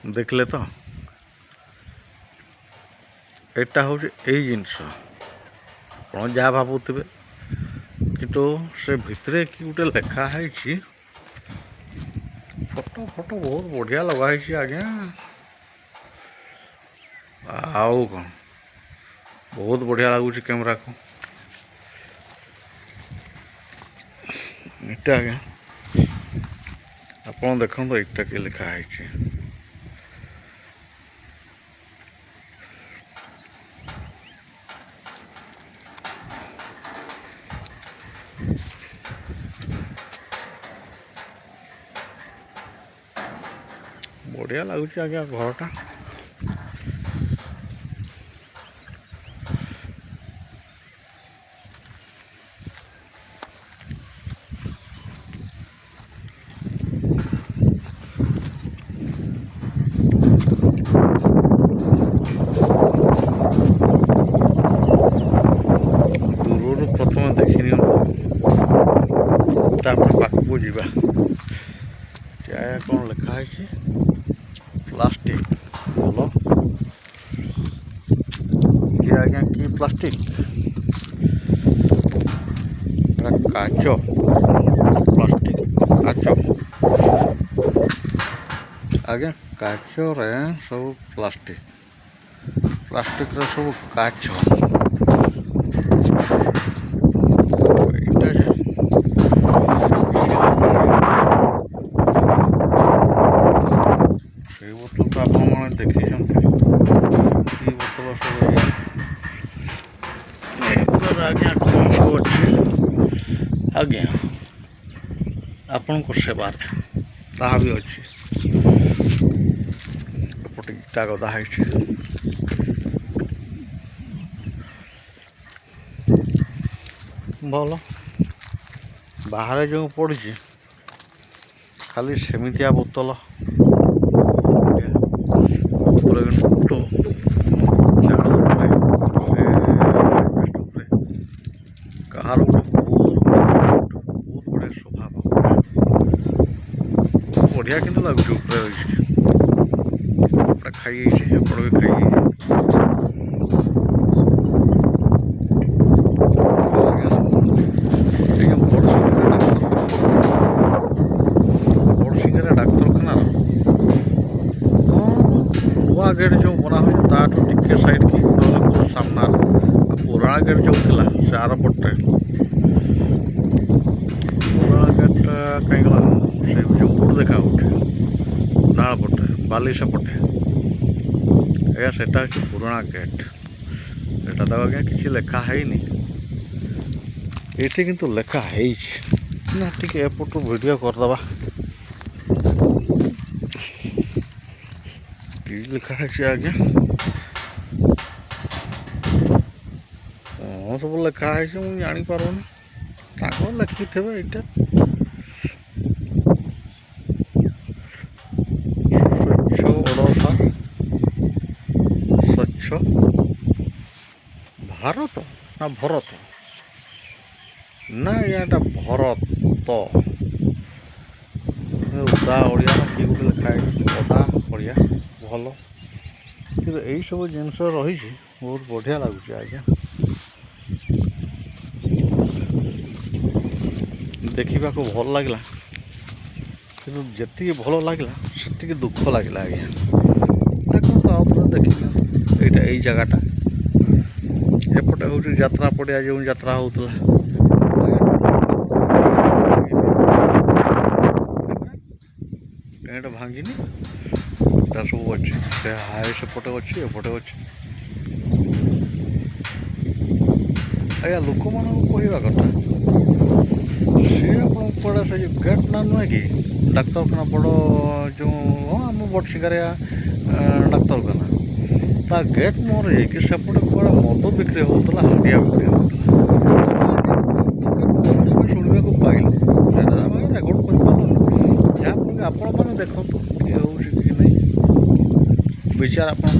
ଦେଖିଲେ ତ, ଏଇଟା ହେଉଛି ଏଇ ଜିନିଷ। ଆପଣ ଯାହା ଭାବୁଥିବେ, କିନ୍ତୁ ସେ ଭିତରେ କି ଗୋଟେ ଲେଖା ହେଇଛି। ଫଟୋ ଫଟୋ ବହୁତ ବଢ଼ିଆ ଲଗା ହେଇଛି ଆଜ୍ଞା। ଆଉ କ'ଣ, ବହୁତ ବଢ଼ିଆ ଲାଗୁଛି କ୍ୟାମେରାକୁ ଏଇଟା। ଆଜ୍ଞା, ଆପଣ ଦେଖନ୍ତୁ, ଏଇଟା କି ଲେଖା ହେଇଛି? ବଢ଼ିଆ ଲାଗୁଛି ଆଜ୍ଞା ଘରଟା। ଦୂରରୁ ପ୍ରଥମେ ଦେଖି ନିଅନ୍ତୁ, ତାପରେ ପାଖକୁ ଯିବା। ଆଜ୍ଞା, କ'ଣ ଲେଖା ହେଇଛି? ପ୍ଲାଷ୍ଟିକ ଭଲ ଇଏ ଆଜ୍ଞା, କି ପ୍ଲାଷ୍ଟିକ? ଏଟା କାଚ ପ୍ଲାଷ୍ଟିକ, କାଚ ଆଜ୍ଞା। କାଚରେ ସବୁ ପ୍ଲାଷ୍ଟିକ, ପ୍ଲାଷ୍ଟିକର ସବୁ କାଚ। ଏଇଟା ଯେ ସେ ଲେଖା। ସେଇ ବୋତଲ ତ ଆପଣମାନେ ଦେଖିଛନ୍ତି, କି ବୋତଲ ସବୁ ଇଏ। ଏଗୁଡ଼ାରେ ଆଜ୍ଞା କ'ଣ ସବୁ ଅଛି ଆଜ୍ଞା, ଆପଣଙ୍କ ସେବାରେ ତାହା ବି ଅଛି। ଏପଟେ ଇଟା ଗଦା ହେଇଛି। ଭଲ ବାହାରେ ଯେଉଁ ପଡ଼ିଛି ଖାଲି ସେମିତିଆ ବୋତଲ। ଉପରେ କିନ୍ତୁ ଚାଳ ଉପରେ, ସେ ଆଜବେଷ୍ଟ ଉପରେ କାହାର ଗୋଟେ ବହୁତ ବହୁତ ବଢ଼ିଆ ଶୋଭା ପାଉଛି। ବହୁତ ବଢ଼ିଆ କିନ୍ତୁ ଲାଗୁଛି। ଉପରେ ରହିଛି, ପୁରା ଖାଇଯାଇଛି, ଏପଟ ବି ଖାଇଯାଇଛି। ଆଜ୍ଞା, ଆଜ୍ଞା, ବଡ଼ସିଂହାର ଡାକ୍ତରଖାନା, ବଡ଼ସିଂହାର ଡାକ୍ତରଖାନାର ହଁ, ନୂଆ ଗେଟ୍ ଯେଉଁ ବନା ହେଉଛି ତାଠୁ ଟିକେ ସାଇଡ଼୍ କି ନହେଲେ ପୁରା ସାମ୍ନାରେ। ଆଉ ପୁରୁଣା ଗେଟ୍ ଯେଉଁ ଥିଲା ସେ ଆର ପଟରେ। ପୁରୁଣା ଗେଟ୍ଟା କାହିଁ ଗଲା? ସେ ଯେଉଁ ବୋର୍ଡ଼ ଦେଖା ହେଉଛି ଡାହାଣ ପଟେ, ବାଲି ସେପଟେ ଆଜ୍ଞା, ସେଟା ହେଉଛି ପୁରୁଣା ଗେଟ୍। ସେଟା ତ ଆଜ୍ଞା କିଛି ଲେଖା ହେଇନି, ଏଇଠି କିନ୍ତୁ ଲେଖା ହେଇଛି ନା। ଟିକେ ଏପଟୁ ଭିଡ଼ିଓ କରିଦେବା, କି ଲେଖା ହେଇଛି ଆଜ୍ଞା? କ'ଣ ସବୁ ଲେଖା ହେଇଛି ମୁଁ ଜାଣିପାରୁନି। ତାଙ୍କର ଲେଖିଥିବେ ଏଇଟା, ସ୍ୱଚ୍ଛ ଓଡ଼ିଶା, ସ୍ୱଚ୍ଛ ଭାରତ ନା ଭରତ ନା ଆଜ୍ଞା, ଏଇଟା ଭରତ। ଉଦା ଓଡ଼ିଆ ନା କି ଗୋଟେ ଲେଖା ହେଇଛି, ଅଦା ଓଡ଼ିଆ। ଭଲ କିନ୍ତୁ ଏଇସବୁ ଜିନିଷ ରହିଛି, ବହୁତ ବଢ଼ିଆ ଲାଗୁଛି ଆଜ୍ଞା। ଦେଖିବାକୁ ଭଲ ଲାଗିଲା, କିନ୍ତୁ ଯେତିକି ଭଲ ଲାଗିଲା ସେତିକି ଦୁଃଖ ଲାଗିଲା ଆଜ୍ଞା। ଦେଖନ୍ତୁ, ଆଉ ଥରେ ଦେଖି ନିଅନ୍ତୁ। ଏଇଟା ଏଇ ଜାଗାଟା, ଏପଟେ ହେଉଛି ଯାତ୍ରା ପଡ଼ିଆ, ଯେଉଁ ଯାତ୍ରା ହେଉଥିଲା। ଟେଣ୍ଟ ଭାଙ୍ଗିନି, ତା ସବୁ ଅଛି। ସେ ହାଇ ସେପଟେ ଅଛି, ଏପଟେ ଅଛି। ଆଜ୍ଞା, ଲୋକମାନଙ୍କୁ କହିବା କଥା, ସିଏ ଆପଣଙ୍କ କୁଆଡ଼େ ସେ ଯେଉଁ ଗେଟ୍ ନା ନୁହେଁ କି ଡାକ୍ତରଖାନା ବଡ଼ ଯେଉଁ, ହଁ, ଆମ ବଡ଼ସିଙ୍ଗାରିଆ ଡାକ୍ତରଖାନା, ତା ଗେଟ୍ ମୁହଁରେ ଯାଇକି ସେପଟେ କୁଆଡ଼େ ମଦ ବିକ୍ରି ହେଉଥିଲା, ହାଣ୍ଡିଆ ବିକ୍ରି ହେଉଥିଲା ଆମେ ଶୁଣିବାକୁ ପାଇଲୁ। ସେଇଟା ଆମେ ରେକର୍ଡ଼ କରିପାରିଲୁନି। ଯାହାଫଳରେ ଆପଣମାନେ ଦେଖନ୍ତୁ କିଏ ହେଉଛି କି ନାହିଁ, ବିଚାର ଆପଣ